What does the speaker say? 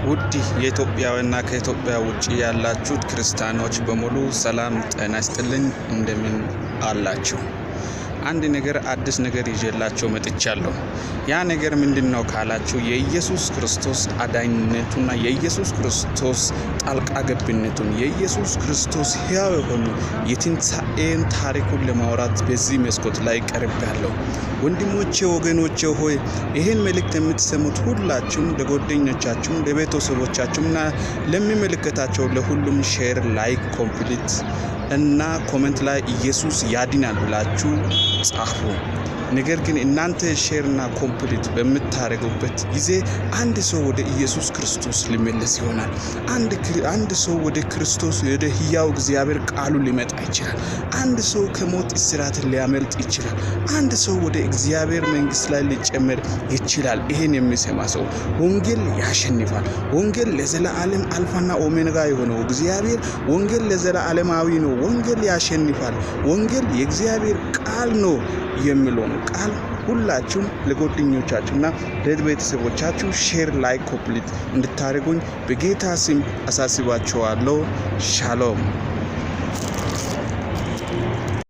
ውድ የኢትዮጵያውያንና ከኢትዮጵያ ውጭ ያላችሁት ክርስቲያኖች በሙሉ ሰላም ጤና ይስጥልኝ። እንደምን አላችሁ? አንድ ነገር፣ አዲስ ነገር ይዤላችሁ መጥቻለሁ። ያ ነገር ምንድን ነው ካላችሁ፣ የኢየሱስ ክርስቶስ አዳኝነቱና የኢየሱስ ክርስቶስ ጣልቃ ገብነቱን፣ የኢየሱስ ክርስቶስ ሕያው የሆኑ የትንሣኤን ታሪኩን ለማውራት በዚህ መስኮት ላይ ቀርቤያለሁ። ወንድሞቼ፣ ወገኖቼ ሆይ፣ ይህን መልእክት የምትሰሙት ሁላችሁም ለጓደኞቻችሁም፣ ለቤተሰቦቻችሁምና ለሚመለከታቸው ለሁሉም share፣ like፣ complete እና comment ላይ ኢየሱስ ያድናል ብላችሁ ጻፉ። ነገር ግን እናንተ share እና complete በምታደርጉበት ጊዜ አንድ ሰው ወደ ኢየሱስ ክርስቶስ ሊመለስ ይሆናል። አንድ ሰው ወደ ክርስቶስ፣ ወደ ሕያው እግዚአብሔር ቃሉ ሊመጣ ይችላል። አንድ ሰው ከሞት እስራት ሊያመልጥ ይችላል። አንድ ሰው ወደ እግዚአብሔር መንግስት ላይ ሊጨመር ይችላል። ይሄን የሚሰማ ሰው ወንጌል ያሸንፋል። ወንጌል ለዘላለም አልፋና ኦሜጋ የሆነው እግዚአብሔር፣ ወንጌል ለዘላለማዊ ነው። ወንጌል ያሸንፋል። ወንጌል የእግዚአብሔር ቃል ነው የሚለውን ቃል ሁላችሁም ለጓደኞቻችሁና ለቤተሰቦቻችሁ share፣ like፣ complete እንድታደርጉኝ በጌታ ስም አሳስባችኋለሁ። ሻሎም።